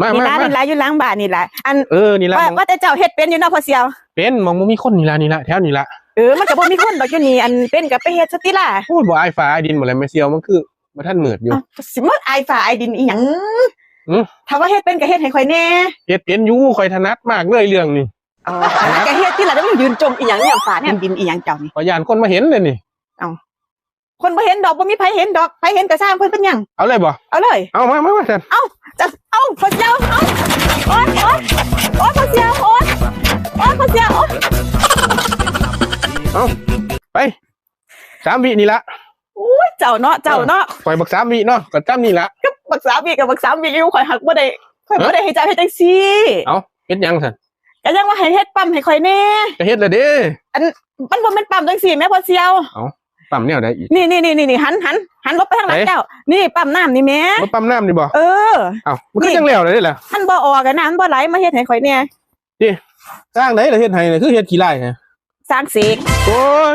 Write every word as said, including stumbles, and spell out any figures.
มา นี่ มา ล่ะ มา นี่ล่ะอยู่หลังบ้านนี่ล่ะ อัน เออนี่ละ ว่า หม่อง ว่าแต่เจ้าเฮ็ดเป็นอยู่เนาะพ่อเสี่ยว เป็นหม่องบ่มีคนนี่ละนี่ละแถวนี่ละ เออมันก็บ่มีคนดอกอยู่นี่ อันเป็นก็ไปเฮ็ดซะติล่ะ โอ้ยบ่อายฟ้าอายดินหมดเลยแม่เสี่ยว มันคือบ่ทันมืดอยู่ อ้าวสิมาอายฟ้าอายดินอีหยัง อืม ถ้าว่าเฮ็ดเป็นก็เฮ็ดให้ข่อยแหน่ เฮ็ดเป็นอยู่ ข่อยถนัดมากเลยเรื่องนี้ อ๋อก็เฮ็ดติล่ะ แล้วมึงยืนจมอีหยังเนี่ยฟ้าเนี่ยดินอีหยังเจ้านี่ ข่อยย่านคนมาเห็นเลยนี่ คนบ่เห็นดอก บ่มีไผเห็นดอก ไผเห็นก็ซ่างเพิ่นเป็นหยัง เอาเลยบ่ เอาเลย เอามามามาซั่น เอาจะเอาพ่อเสี่ยว เอาโอ๊ยโอ๊ยโอ๊ยพ่อเสี่ยว โอ๊ยโอ๊ยพ่อเสี่ยว โอ๊ย เอาไปสามวินี่ละ โอ้ยเจ้าเนาะ เจ้าเนาะ ข่อยบักสามวิเนาะ ก็จำนี่ละ บักสามวิกับบักสามวิอยู่ ข่อยหักบ่ได้ ข่อยบ่ได้ให้เจ้าเฮ็ดจังซี่ เอาเฮ็ดหยังซั่น ก็ยังว่าให้เฮ็ดปั๊มให้ข่อยแหน่ ก็เฮ็ดแล้วเด้ มันบ่แม่นปั๊มจังซี่แหมพ่อเสี่ยว ปั๊มแนวใดอีก นี่นี่นี่นี่หันหันหันหลบไปทางหลัง ไหน เจ้า นี่ปั๊มน้ำนี่แหม บ่ปั๊มน้ำนี่บ่ เออ เอ้ามันก็ยังแล้วได้ล่ะ มันบ่ออกอะนะ มันบ่ไหล มาเฮ็ดให้ข่อยแหน่ สร้างได้ล่ะเฮ็ดให้น่ะคือเฮ็ดขี้ไล่ฮะ สร้างเสก โอ้ย